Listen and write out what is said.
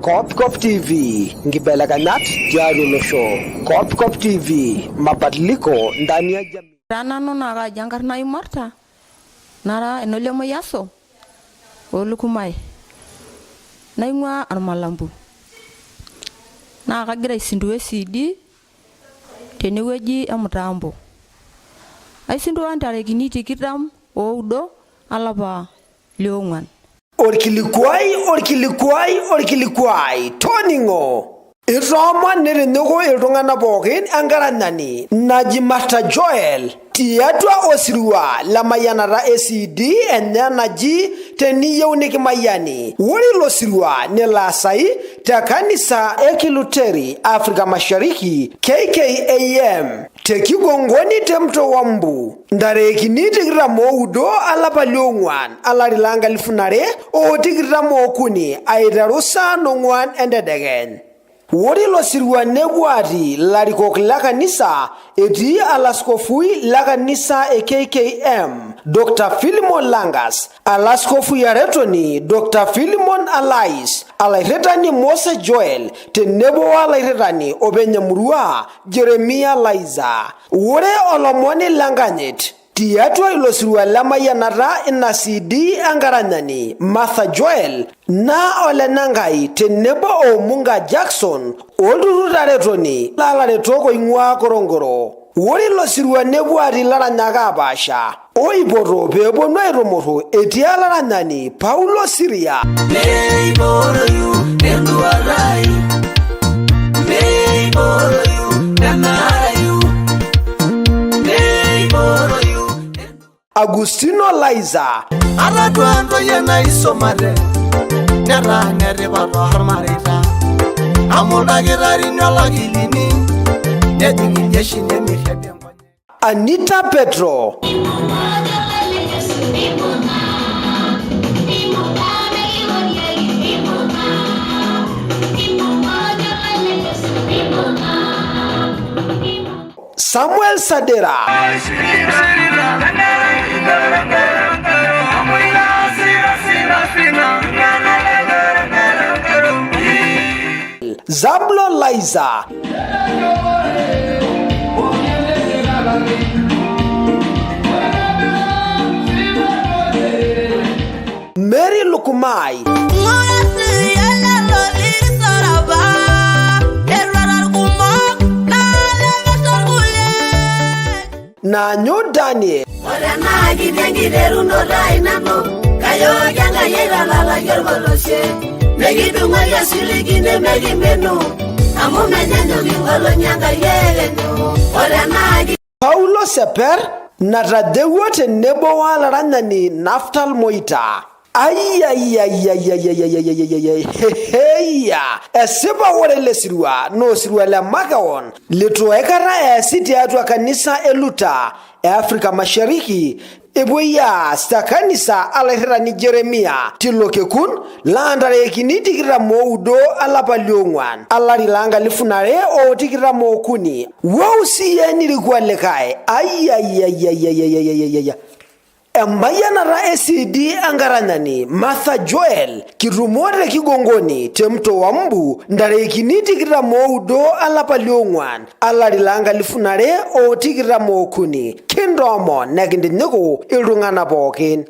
Kopkop TV, nkibelekenyat tiatua olosho. Kopkop TV, mabadiliko ndani ya jamii. Ore nanu naa kaaji enkarna ai Martha, nara eno Lemoyiaso oo Lukumai, naing'uaa Ormalambu. Naa kagira aisindua e CD tenewueji e mtambo. Aisindua ntarikini tikitam oudo olapa liong'uan. Orkilikuai, orkilikuai, orkilikuai, toning'o! Itoomon nitinyiku iltung'anak pookin enkaranyani naji Martha Joel tiatua osirua lemayianata e CD enye naji Teniyieu Nikimayiani. Ore ilo sirua nelo aasayu te kanisa e Kiluteri Afrika Mashariki KKAM te Kigongoni te Mto wa Mbu ntarikini 29 alapa liong'uan alari loo nkalifuni are o tikitam ookuni aiteru saa nong'uan entedekeny. Ore ilo sirua nepuo aatii larikok le kanisa etii alaskofui le kanisa e KKM Dr. Philemon Langas, alaskofui aretoni Dr. Philemon Alais, alairitani Moses Joel tenebo o alairitani openy emurua Jeremia Laiza. Ore olomoni le nkanyit tiatua ilo sirua lemayianata ina CD enkaranyani Martha Joel naa Olenankai tenebo o Munga Jackson olturrur taretoni lalaretok oing'uaa Korongoro. Ore ilo sirua nepuo atii ilaranyak aapaasha oipoto peeponu aitumurru etii olaranyani Paulo Siria. Meibooroyu enduata ai, meibooroyu enaarayu, meibooroyu. Agustino Laiza. Atadua ntoyie naisumate netaa netipat toormareita amu ildakitarini olakilini nejing iljeshi nemir Anita Petro. Samuel Sadera. Zablon Laiza. Mary Lukumai. Nanyo Daniel. Ore naa kiti enkiterunoto ai nanu, kayooki Enkai aitalalaki orpolosie. Mikidung'oki osiligi nemekimenu, amu menyanyuk inkolong'i Enkai ekenyu. Ore naa kiti Paulo Seper natadewuo tenebo walaranyani Naftal Moita. Aiaiaiaiaiaiaiaiaiaiheheia! Esipa ore ele sirua naa osirua le makewon leitu aikata easi tiatua kanisa e Luta e Afrika Mashariki epuoi aas te kanisa alairitani Jeremia tilo kekun laa ntarikini 29 alapa liong'uan alari loo nkalifuni are o tikitam ookuni. Wou siyie niriku olikae. Aiaiaiaiaiaiaiaiaia. Emayianata e CD enkaranyani Martha Joel kitumo te Kigongoni te Mto wa Mbu ntarikini 29 alapa liong'uan alari loo nkalifuni are o tikitam ookuni. Kintoomon nekintinyiku iltung'ana pookin.